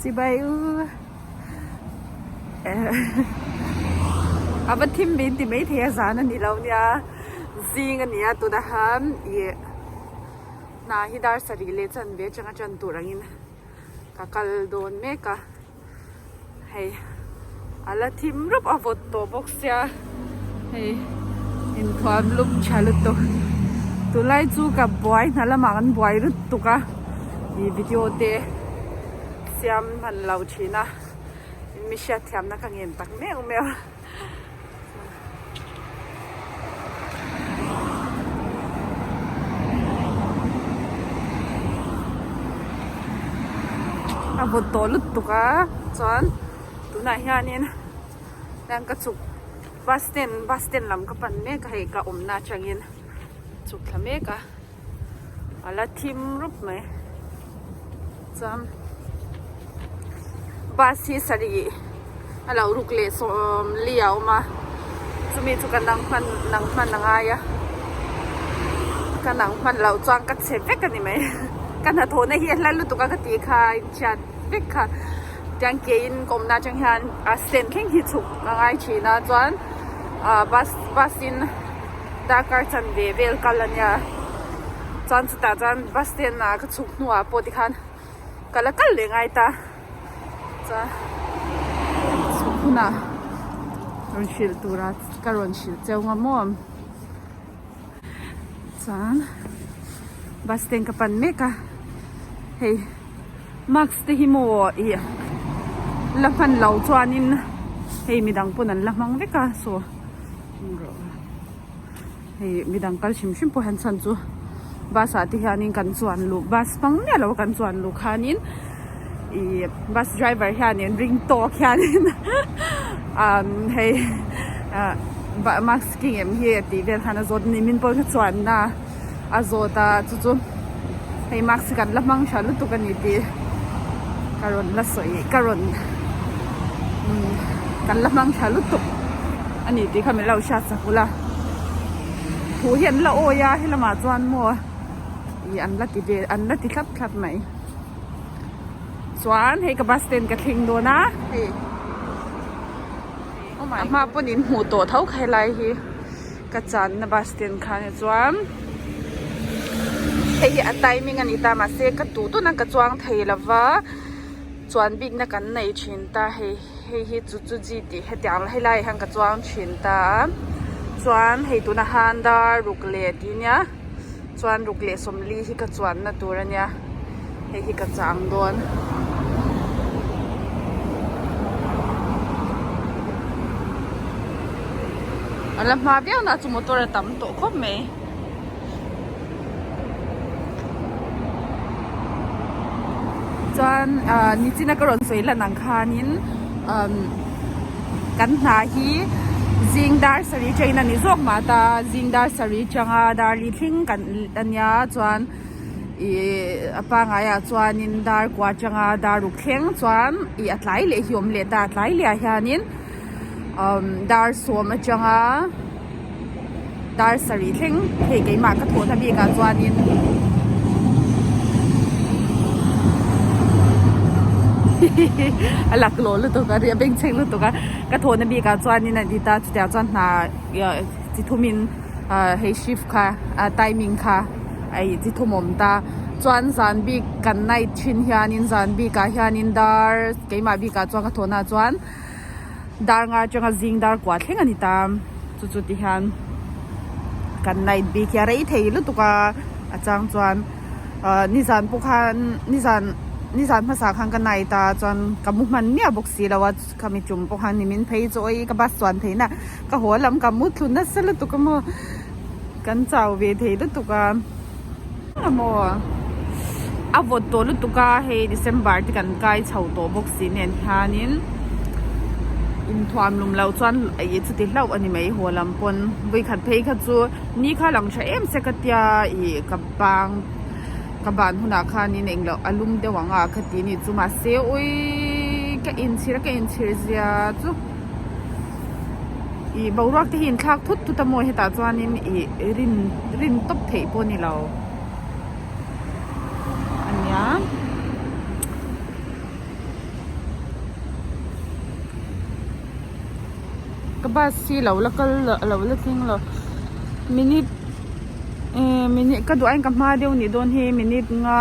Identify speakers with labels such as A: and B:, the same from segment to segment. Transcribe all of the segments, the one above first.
A: Chibai u a va thim min ti maithei a zan a ni lo nia zing a ni a tunah khan ih hna hi dar sarih leh chanve atanga tan tur angin ka kal dawn mek a. Hei a la thim rup a vawt tawh bawk sia hei inthuam lum tha lutuk tunlai chu ka buai hna lamah kan buai lutuk a ih video te siam hman lo thin a mi hriatthiamna ka ngen tak meuh meuh. A vawt tawh lutuk a chuan tunah hianin hian ka chhuk bus stand bus stand lam ka pan mek a hei ka awmna atangin chhuk thla mek a a la thim rup mai chuan bus hi sarih a lo ruk leh sawm li a awm a chumi chu ka nang hman nang hman a ngai a ka nang hman loh chuan ka chhe vek a ni mai ka hnathawhna hi a hla lutuk a ka tih kha a inchhiat vek kha tiang ke in ka awmna atang hian a stand thleng hi chhuk a ngai thin a chuan ah bus bus in darkar chanve vel kal a nia chuan chutah chuan bus stand ah ka chhuk hnuah pawh tikhan ka la kal leh ngai ta chuan chhuk hunah rawn hrilh tura ka rawn hrilh cheu nga maw chuan bus stand ka pan mek a hei mask te hi maw ih la hman lo chuanin hei midang pawn an la hmang vek a saw Hei midang kal hrim hrim pawh hian chhan chu bus ah te hianin kan chuan luh bus hmang miah lo a kan chuan luh khanin ih bus driver hianin ring tawk hianin umm hei ah mask ki ngem hi tih vel khan a zawt a ni min pawh kha chuanna a zawt a chu chu hei mask hi kan la hmang tha lutuk a ni tih ka rawn la sawi ka rawn umm kan la hmang tha lutuk a ni tih kha min lo hriat chak ula thu hi an la awi a helamah chuan maw ih an la ti ve an la ti thlap thlap mai chuan hei ka bus stand ka thleng dawn a hei a hma pawn in hmuh tawh tho kha helai hi. Ka channa bus stand kha ni chuan hei hi a timing a ni ta mahse ka duh tuna ka chuang thei lova chuan bikna kan nei thin ta hei hei hi chu chu ji tih hetiang helai ah hian ka chuang thin ta a chuan hei tuna han dar ruk leh tih nia chuan ruk leh sawmli hi ka chuanna tur a nia hei hi ka chang dawn. A la hma viau na chu motor a tam tawh khawp mai. Chuan ah nichina ka rawn sawi lan ang khanin umm kan hna hi zing dar sarih train a ni zawk mah ta zing dar sarih atanga dar li thleng kan a nia chuan ih a pangaiah chuanin dar kua atanga dar ruk thleng chuan ih a tlai leh hi a awm leh ta a tlai leh ah hianin umm dar sawm atanga dar sarih thleng hei keimah ka thawhna bikah chuanin a laklawh lutuk a ri a bengchheng lutuk a ka thawhna bikah chuanin a ni ta chutiang chuan hna chi thumin ah hei shift kha ah timing kha a ih chi thum awm ta chuan zan bik kan night thin hianin zan bikah hianin dar keimah bikah chuan ka thawhna ah chuan. Dar nga atanga zing dar kua thleng a ni ta chu chu ti hian kan night bik hi a rei thei lutuk a a chang chuan ah nizan pawh khan nizan nizan hmasa khan ka night a chuan ka mu hman miah bawk si lo a khami tum pawh khan nimin phei chu awi ka bus chuan theih na ka haw lam ka mu thlu nasa lutuk a maw kan chau ve thei lutuk a. Maw a vawt tawh lutuk a hei December te kan kai chho tawh bawk si nen hianin inthuam lum loh chuan ih chuti hlauh a ni mai haw lam pawn vawikhat phei kha chu ni kha lang tha em se ka tia ih ka bang ka ban hunah khanin englo a lum deuh ang a ka ti a ni chu mahse awii ka inchhir a ka inchhir zia chu. Ih boruak te hi in thlak thut thut a maw hetah chuanin ih rin rin tawp theih pawh a ni lo a nia. Ka bus hi lo la kal lo a lo la thleng lo minute ehh minute ka duh aiin ka hma deuh nih dawn hi minute nga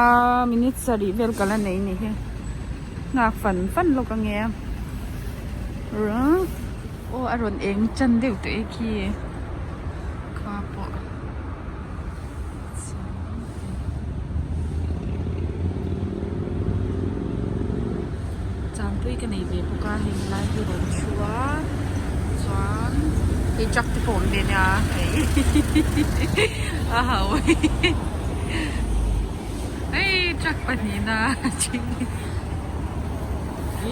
A: minute sarih vel ka la nei nih hi nghak fan fan lawk ang e aw a rawn eng tan deuh tawh e khi khua pawh. Chanpui ka nei ve bawk a hei lai hi rawn thu a chuan hei truck te pawh a awm ve nia hei a ho hei truck pahnihna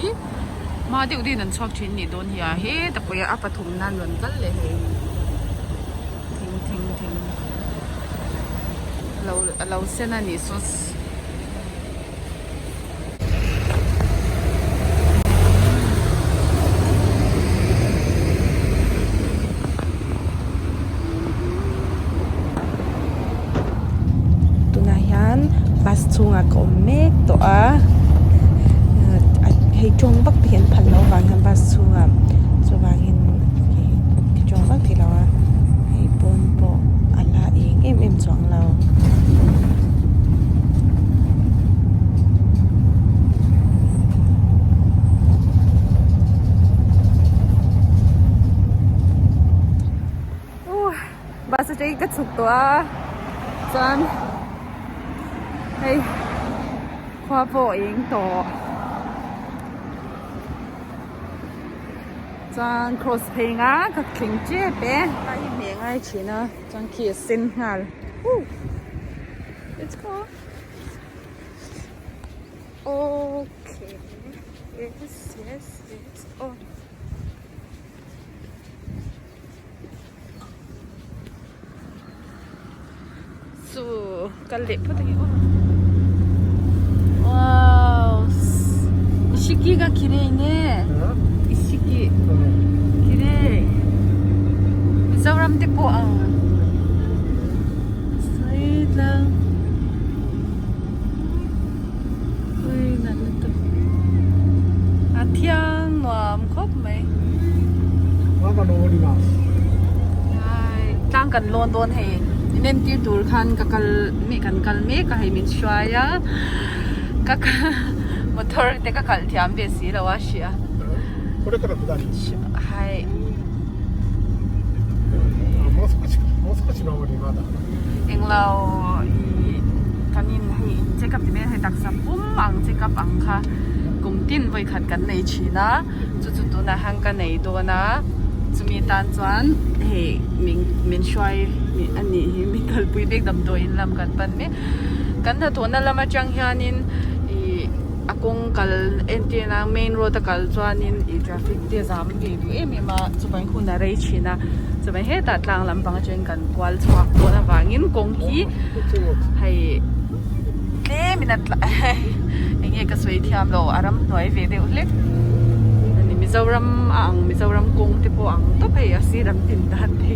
A: ih hma deuh deuhin an chhuak thin nih dawn hi a heta pawh hi a pathum nan rawn kal leh hei. Thing thing thing lo a lo sen a nih saw
B: Tunah hian bus chhungah ka awm mek tawh a hei tawng vak te hi an phal loh avang hian bus chhungah chuvangin ka tawng vak thei lo a hei pawn pawh a la eng em em chuang lo.
A: Bus atangin ka chhuk tawh a chuan hei khua pawh a eng tawh chuan cross phei nga ka thleng tep e a hi hmeh ngai thin a chuan khi a sen nghal let's go okay yes yes yes oh. Chu kal leh phawt ange aw wow ishiki ga kirei ne ishiki kirei Mizoram te pawh ang sawi tlang ui nalh lutuk a thiang nuam khawp mai tlang kan lawn dawn hei in entir tur khan ka kal mek kan kal mek a hei min hruai a ka motor te ka khalh thiam ve si lo a hria hai englo ih kan in hei in check up ti mai a hei taksa pum ang check up ang kha kum tin vawi khat kan nei thin a chu chu tunah hian ka nei dawn a chumi tan chuan hei min min hruai a nih hi min kalpui mek damdawiin lam kan pan mek kan hnathawhna lam atang hianin ih a kawng kal entir nan main road a kal chuanin ih traffic te a zam ve duh em em a chuvangin hun a rei thin a chuvangin hetah tlang lampang atangin kan kual chhuak dawn avangin kawng hi hei tlem in a tla eng nge ka sawi thiam lo a ramhnuai ve deuh hlek ani Mizoram a ang Mizoram kawng te pawh a ang tawp hei a sir an tin dan te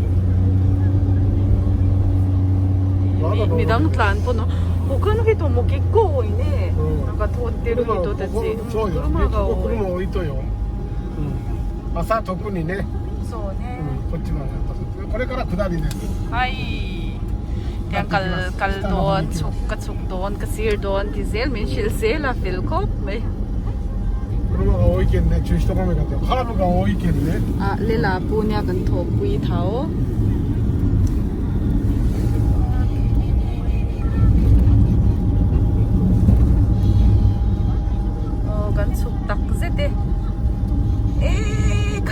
A: midang tlan pawn他の人も結構多いね。なんか通ってる人たち。
C: 車が多いとよ。朝特にね。
A: そうね。
C: こっちもこれから下りです。
A: はい。Tiang kal kal dawn chhuk ka chhuk dawn ka sir dawn ti zel min hrilh zel a fel khawp mai.
C: 車が多いけんね、注意しとかなきゃって。カラブが多いけんね。
A: Ah lela pu nia kan thawhpui tho. Aw kan chhuk tak zet e. Eeeek.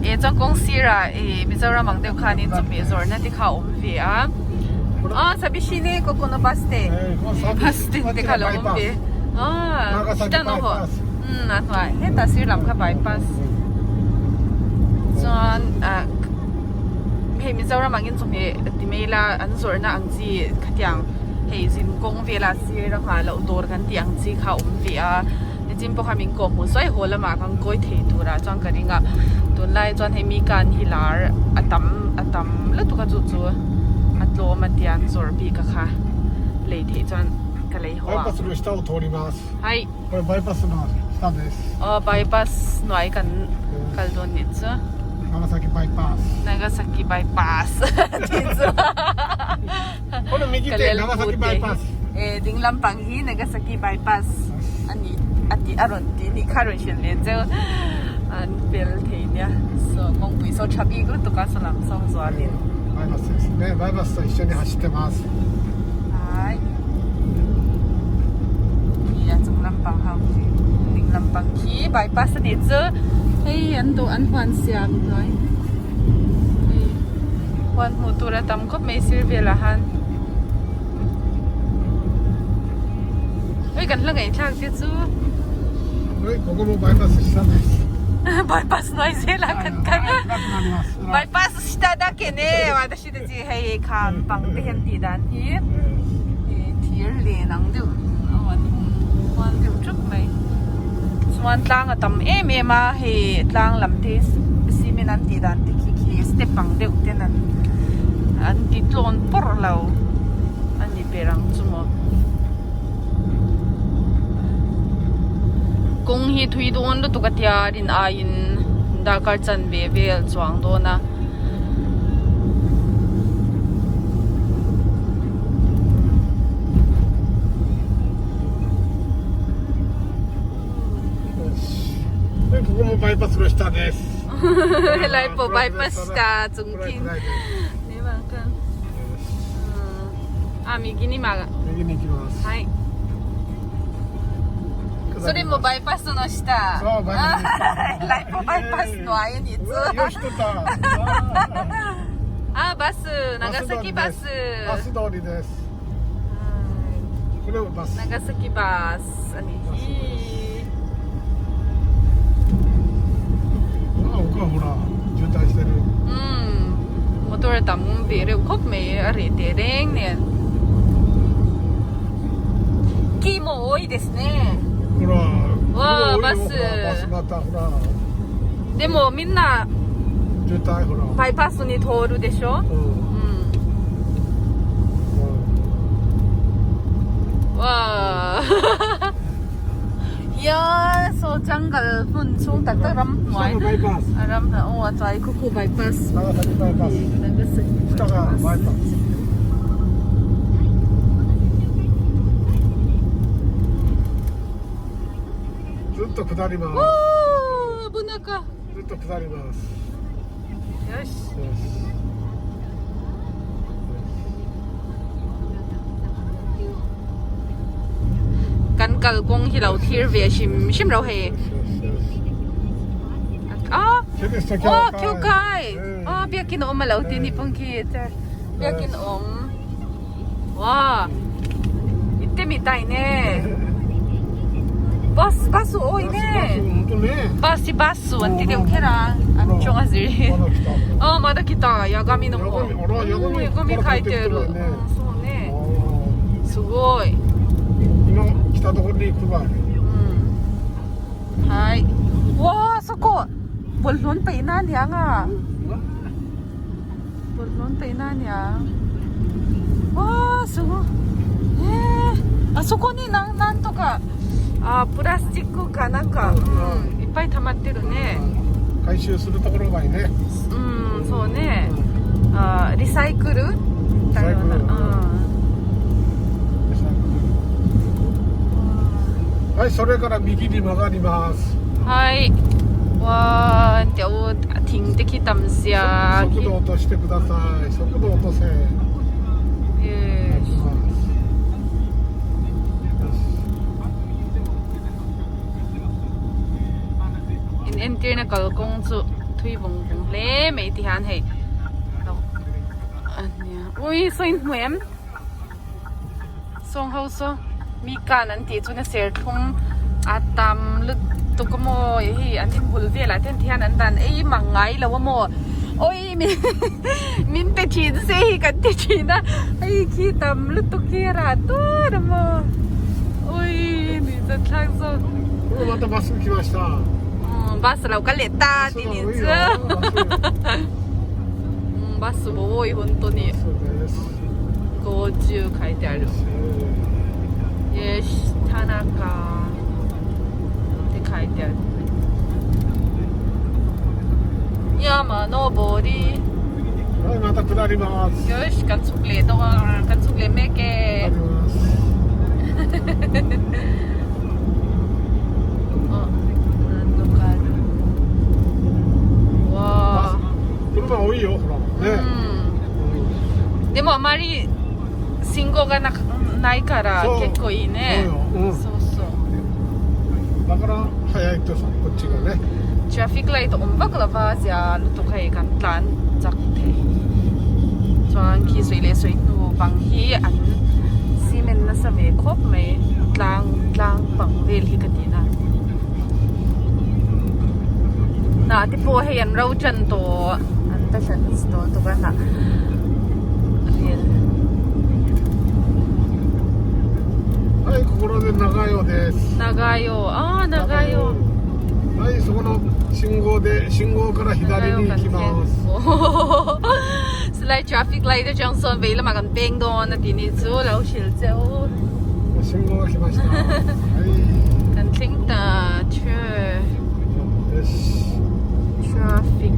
A: E chuan kawng sirah ih Mizoram ang deuh khanin chawhmeh zawrhna te kha a awm ve a. Aw sabishi ne koko no bus te bus te te kha lo awm ve. Aw chita no ho umm a hnuai hetah sir lam kha bypass chuan ah hei Mizoram angin chawhmeh ti mai ila an zawrhna ang chi khatiang hei zin kawng vela sir a nghah loh dawr kan tih ang chi kha a awm ve a nichin pawh kha min kawh hmuh sawi haw lamah khan kawi thei turah chuan ka ring a tunlai chuan hei mi kan hi lar a tam a tam lutuk a chu chu a tlawm a tiang zawrh bik a kha lei theih chuan. ka lei haw
C: バイ
A: ang.
C: パスの下を通ります
A: はい
C: これバイパスの下です
A: Aw bypass hnuai kan kal dawn nih chu.
C: 長崎バイパス
A: Nagasaki bypass tih chu
C: この右
A: ka
C: 手
A: lel
C: 長
A: pute
C: 崎バイパス
A: eh ding lampang hi Nagasaki bypass a nih a tih a rawn tih nih kha a rawn hrilh leh cheu an pel thei nia saw kawngpui saw tha bik lutuk a saw lam sawng zualin.
C: バイパスですねバイパスと一緒に走ってます
A: Hai khi a chung lampang ho khi ding lampang khi bypass a nih chu hei an dawh an huan siam hnuai hei huan hmuh tur a tam khawp mai sir velah han hei kan hla ngaihthlak te chu
C: はいここもバイパス下です
A: bypass hnuai zelah kan kal a
C: 暗くなります
A: bypass 下だけね私たちhei kham pang te hian tih dan hi Ih thir len ang deuh a huan huan deuh thup mai chuan tlang a tam em em a hei tlang lam te cement an tih dan te khi khi step ang deuh ten an an ti tlawn pawrh lo a ni ber ang chu maw kawng hi thui dawn lutuk a tia rin aiin darkar chanve vel chuang dawn a.
C: ここもバイパスの下です。
A: Helai pawh bypass ta chung khi あ右に曲が
C: 右に行きます。
A: はい。それもバイパスの下。
C: そうバイパスの下
A: 来不バイパスのあに
C: うわよしとった。
A: あバス長崎バス。
C: バス通りです。これもバス。
A: 長崎バスあにひ。
C: あ奥はほら渋滞してる。
A: うん。Motor tam ve reuh khawp mai a reh teh reng nen 木も多いですね。
C: ほら。
A: わあ
C: ほら
A: バス
C: ほらバスまたほら
A: でもみんな
C: 渋滞ほら。
A: バイパスに通るでしょ
C: うん。
A: うん。わあ。いやーそうジャングルhmun chhung tak tak ram
C: 下
A: hnuai
C: のバイパス。
A: a ram hna aw a chuai khu khu bypass
C: 長崎バイパス。下がバイパス。ずっと下りま
A: おー危なか
C: す。ずっと下ります。
A: よし
C: よし。
A: Kan kalkawng hi lo thlir ve hrim hrim lo hei
C: よしよし。
A: ah
C: キリスト教
A: aw
C: 会。
A: kyokai
C: うん
A: aw biakin a awm alo tih ni pawng khi biakin a awm wow 行ってみたいねバスバス多い
C: バス
A: ね
C: 本当ね。
A: バスバスan ti deuh kher a an chawng a zir hi
C: まだ来た。
A: あまだ来た八神の方
C: 八神あら八神
A: うん八神書いてる
C: ここから帰ってきてるよね
A: うんそうね
C: あ
A: すごい
C: ー今来たところに行くわ。
A: うんはいわあそこbawlhhlawh paihna a niang a bawlhhlawh paihna a niangわあすごいえーあそこになんなんとかあプラスチックかなんか、うん、いっぱい溜まってるね
C: 回収するところがいいね。
A: うんそうねあリサイクル
C: リサイクル
A: だよなうん
C: はい、それから右に曲がります。
A: はいわーเดี๋ยว thing te khi tam sia
C: 速度落としてください。速度落とせ。
A: よしin entir na kalkawng chu thui vawng vawng hle mai ti hian hei lo ania ui saw in hmu em sawng ho saw mi kan an tih chuan a serthlum a tam lutuk a maw hei an inbul velah te hian an dan ei mang ngai lo a maw awi min min pe thin se hi kan ti thin a hei khi tam lutuk hi a rah tur a maw ui ni zat thlak zawk.
C: これまたバス来ました。
A: うんバスlo ka leh ta
C: バ
A: tih ni
C: ス
A: chu
C: が多いよ。
A: うんバスも多い本当に
C: そうです。
A: 50書いてある。Yes Tanaka って書いてある。山登り。
C: はい、また下ります。
A: よし、kan chhuk leh dawn a, kan chhuk leh mek e.
C: 下ります。
A: Aw, なんとか。わあ。
C: 車多いよ、ほら。ね。
A: うん。でもあまり信号がないから結構いいね。
C: そうようん
A: そうそう。
C: だから早いとさ、こっちがね。
A: Traffic light a awm vak lova zia lutuk hei kan tlan chak thei chuan khi sawi leh sawi hnu bang hi an cement nasa ve khawp mai tlang tlang bang vel hi ka tih na hnah te pawh hei an ro tan tawh an ta hran tawh lutuk a hnah vel.
C: はい、ここで長与です。
A: 長与、ああ長与。
C: はい、そこの信号で信号から左に行きます。
A: Silai traffic light atang sawn vei lamah kan peng dawn a tih ni chu lo hrilh che u.
C: 信号が来ました。はい。
A: Kan thleng ta che.
C: よし。
A: Traffic.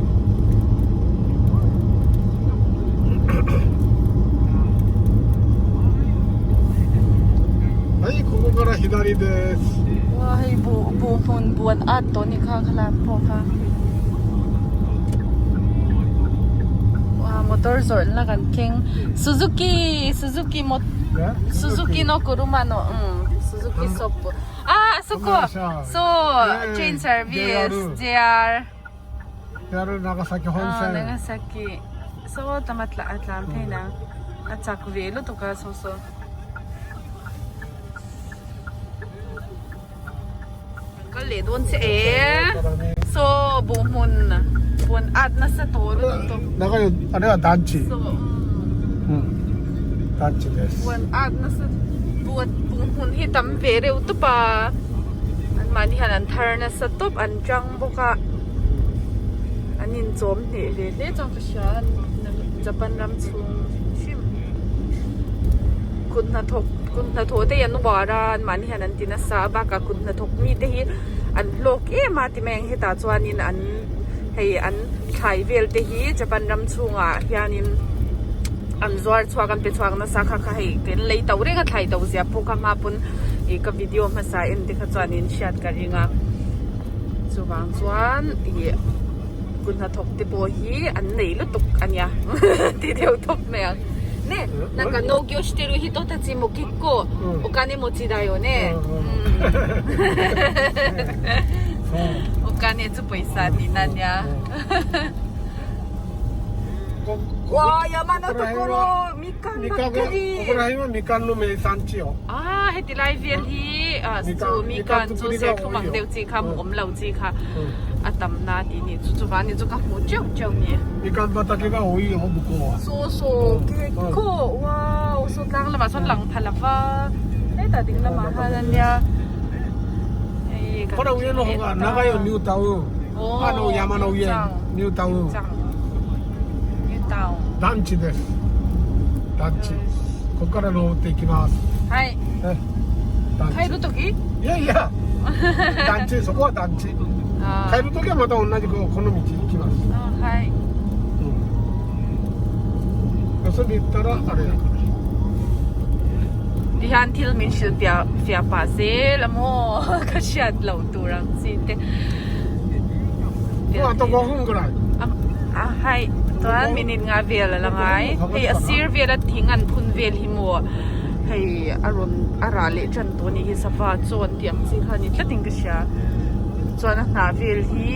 C: はい、ここから左です。
A: Wa hei buh buh hmun buan at tawh ni kha khalai pawh kha. Wa motor zawrh na kan keng Suzuki Suzuki mo Suzuki no kuruma no um Suzuki shop ah あそこそうチェーンサービス JR
C: JR 長崎本線
A: 長崎そうたまtla a tlam phei na a chak ve lutuk a saw saw kan kal leh dawn che e saw buh hmun buan at nasa tawh lutuk
C: 長与あれは団地
A: saw
C: うん団地です
A: buan at nasa buan buh hmun hi tam ve reuh tawp a an mahni hian an thar nasa tawp an tang bawk a an inchawm hneh hle hle chuan ka hria Japan ram chhung hrim kut hnathawk kut hnathawh te hi an uar a an mahni hian an ti nasa a bakah kut hnathawk mite hi an hlawk em a ti mai ang hetah chuanin an hei an thlai vel te hi Japan ram chhungah hianin an zuar chhuak an pe chhuak nasa kha kha hei kan lei to reng a thlai to zia pawh kha hma pawn ih ka video hmasa en te kha chuanin hriat ka ring a chuvang chuan ih kut hnathawk te pawh hi an nei lutuk a nia ti deuh tawp mai ang ne nangka nogyo shiteru hito tachi mo kekko okane mochi da yo ne okane chu pawisa tihna a nia. わあ山のところみかんばっかり
C: ここら辺はみかんの名産地よ
A: ah heti lai vel hi ah chu mi kan chu serthlum ang deuh chi kha awm lo chi kha a tam na tih ni chu chuvan ni chu ka hmuh teuh teuh ni
C: みかん畑が多いよ向こうは
A: saw saw kekawh wow saw tlang lamah sawn lang pha lova hetah ding lamah hian a nia hei
C: これ上の方が長与ニュータウンあの山の上ニュータウン団地です団地ここから登っていきます
A: はい帰るとき
C: いやいや団地そこは団地帰るときはまた同じこの道行きます
A: はい、
C: うん、よそに行ったらあれだから
A: Ti hian thil min hrilh piah fiah pah zel a maw ka hriat loh tur ang chi te a hai chuan minute nga vel a la ngai hei a sir vel a thing an phun vel hi maw hei a rawn a rah leh tan tawh a nih hi sava chaw an tih ang chi kha a ni tlat in ka hria chuan a hnah vel hi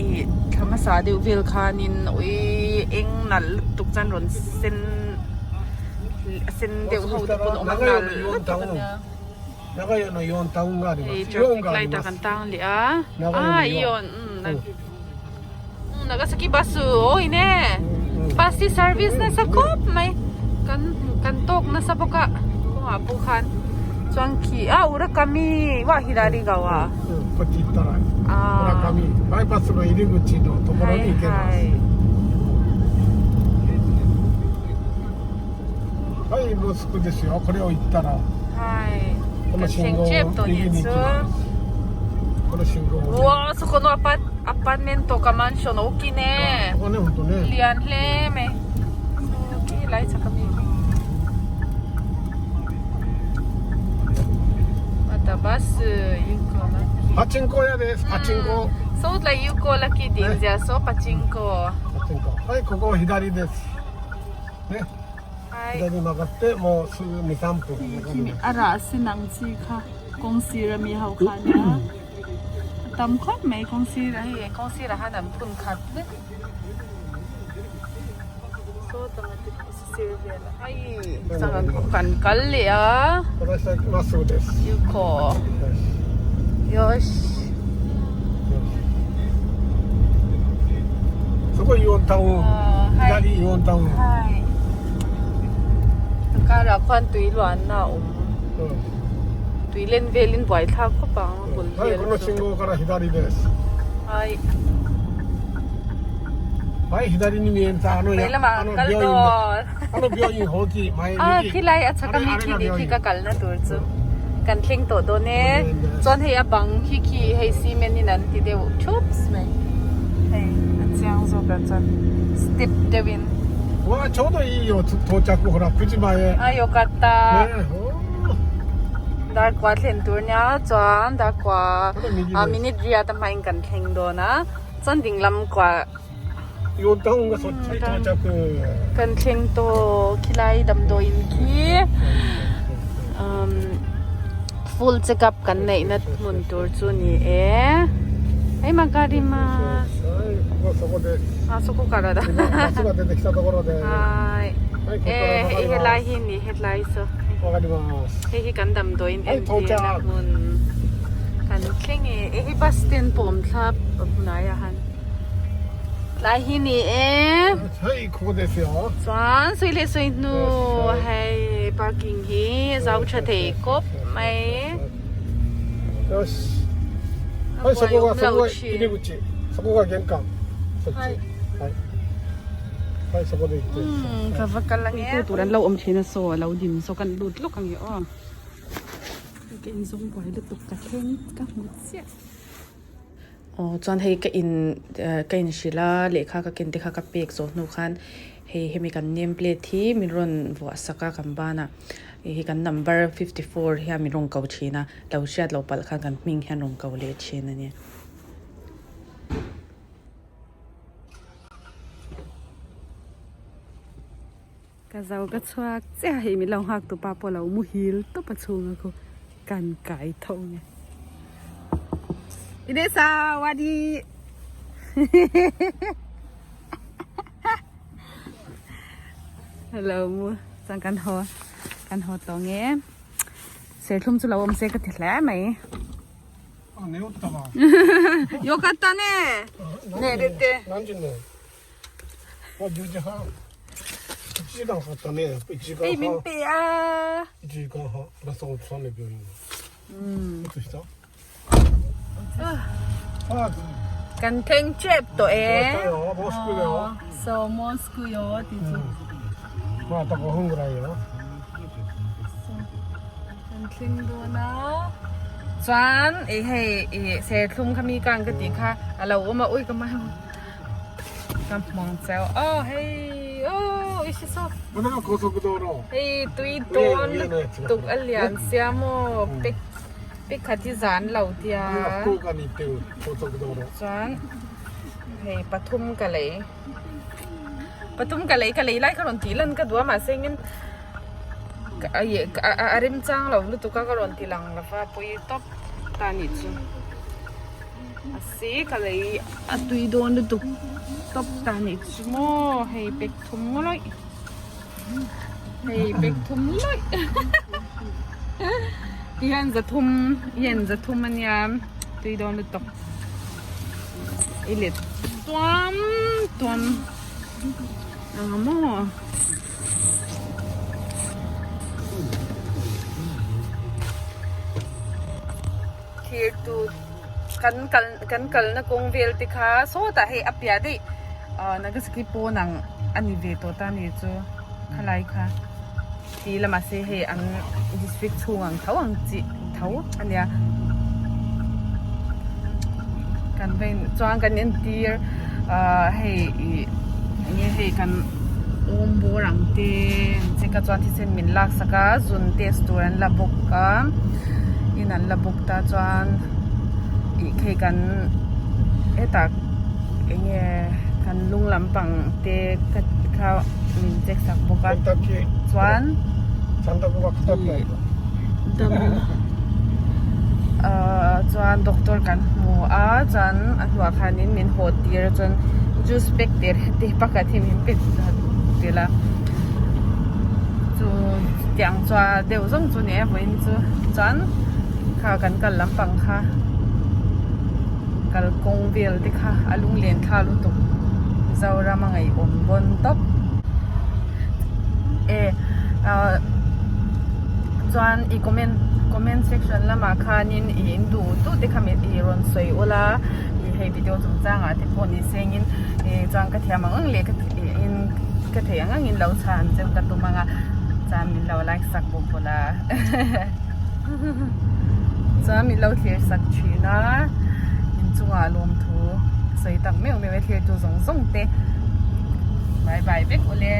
A: ih thla hmasa deuh vel khanin awii eng nalh lutuk chuan rawn sen. A sen deuh ho te pawn awm a nal lutuk a nia. Hei traffic light ah kan tang leh a ah ion Nagasaki bus awi ne bus hi service nasa khawp mai kan kan tawk nasa bawk a kawngah pawh khan chuan khi ah Urakami wah hilari gawa ah hai hai.
C: はい、モスクですよ。これを言ったら。
A: はい。Kan thleng tep tawh nih chu. Uaa そこのアパアパートメントかマンション大きいね。Lian hle mai. Khi lai chak ami khi. またバス行こうな。
C: パチンコ屋です。パチンコ。
A: そうだ、有効ラッキーディンジャー、そう、パチンコ。
C: パチンコ。はい、ここ左です。ね。
A: はい。
C: 左に曲がって、もうすぐ2、3分。
A: A rah sin ang chi kha kawng sir ami ho kha nia a tam khawp mai kawng sir ah hei kawng sir ah khan an phun khat vek saw tangati pawh sir vel ah hei chang kan kal leh a. Yuko yosh.
C: そこイオンタウン。左イオンタウン。
A: はいkarah khuan tui luanna a awm tui len velin buai thlak khawp ang a bul
C: はいこの
A: vel
C: 信
A: chu
C: 号から左です。
A: はい
C: はい左に見えたあの
A: vei
C: や
A: lamah
C: あの
A: kal
C: 病院
A: dawn
C: あの病院大きい前
A: ah
C: 右
A: khilai a chhak ami khi nih khi ka kalna tur chu kan thleng tawh dawn e chuan hei a bang khi khi hei cement in an ti deuh thup mai hei a chiang zawk ah chuan step deuh in
C: わあちょうどいいよ到着ほら9時前
A: a よかった
C: ね
A: dar kua thlen tur nia chuan dar kua ah minute riat a hmain kan thleng dawn a chuan ding lam kua
C: イオンタウンがそっちに到着
A: Kan thleng tawh khilai damdawiin khi umm full check up kan neih na hmun tur chu ni e hei makarimasu ah そこからだ hai e hei helai hi ni helai saw hei hi kan damdawiin entir na hmun kan thleng e hei hi bus stand pawh awm thlap a hnaiah han Tlai hi ni e. Chuan sui leh sui hnu hei parking hi zau tha thei kawp mai. A buai awm lo thin. Umm ka va kal ang e. Tur an lo awm thin a saw a lo din saw kan lut lawk ang e aw. Ka inzawng buai lutuk ka thleng ka hmu chiah.
B: Aw chuan hei ka in ka inhrilh a lehkha ka ken te kha ka pek zawh hnu khan hei hemi kan name plate hi min rawn vuah sak a kan banah hei kan number 54 hian min rawn ko thin a lo hriat loh palh khan kan hming hian rawn ko leh thin a ni.
A: Ka zo ka chhuak chiah hei min lo nghak tu pa pawh lo muhil tawp a chhunga khu kan kai tho nge. I deh sa wadi Hello mu chuan kan haw kan haw tawh nge serthlum chu lo awm se ka ti hle mai. よかったね寝れて。
C: 何時ねまあ10時半1時間かかったね1時間
A: Hei min
C: 半
A: pe a.
C: 1時間半ラスト3の病院
A: Mm.
C: いつしたあ
A: Kan thleng tep tawh
C: 終わった
A: e.
C: よもうすぐだよ
A: So もうすぐよ ti chu.
C: また5分ぐらいよ
A: Kan thleng dawn a. Chuan eh hei ih serthlum kha mi kang ka tih kha a lo awm a ui ka hmang ka hmang cheu aw hei aw i hre saw.
C: これが高速道路
A: Hei tui dawn lutuk a lian sia maw pek pek khat hi zan lo tia.
C: 福岡に行ってる高速道路
A: Chuan hei pathum ka lei pathum ka lei ka lei lai ka rawn tih lan ka duh a mahse engin a remchang lo lutuk a ka rawn ti lang lo va pawi tawp ta nih chu a se ka lei a tui dawn lutuk tawp ta nih chu maw hei pek thum lawih hei pek thum lawih ti hian za thum hian za thum a nia tui dawn lutuk i let tuam tuam ang maw. Thir tu kan kal kan kalna kawng vel te kha sawtah hei a piah daih ahh Nagasaki pawn ang a ni ve tawh ta a ni chu khalai kha. Ti la mahse hei an district chhung ang tho ang chi tho a nia kan va in chuan kan entir ahh hei ih enge hei kan awm bawr ang te an check a chuan thisen min lak sak a zun test tur an la bawk a in an la bawk ta chuan ih khei kan hetah enge kan lung lampang te kha min check sak bawk a. Chuan ih dam ahh chuan doctor kan hmu a chuan a hnuah khanin min haw tir a chuan juice pack te te pakhat hi min pe tel a chu tiang chuan deuh zawng chu ni e vawiin chu chuan kha kan kal lampang kha kalkawng vel te kha a lunglen thla lutuk Zoram a ngaihawm bawn tawp. E ah chuan i comment comment section lamah khanin i in duh duh te kha i rawn sawi ula i hei video chungchangah te pawh ni sengin ih chuan ka thiam ang ang leh ka in ka theih ang angin lo chhan cheu ka tum ang a chuan min lo like sak bawk bawlh a chuan min lo thlir sak thin a inchungah lawmthu sawi tak meuh meuh e thlir tu zawng zawng te bye bye vek ule.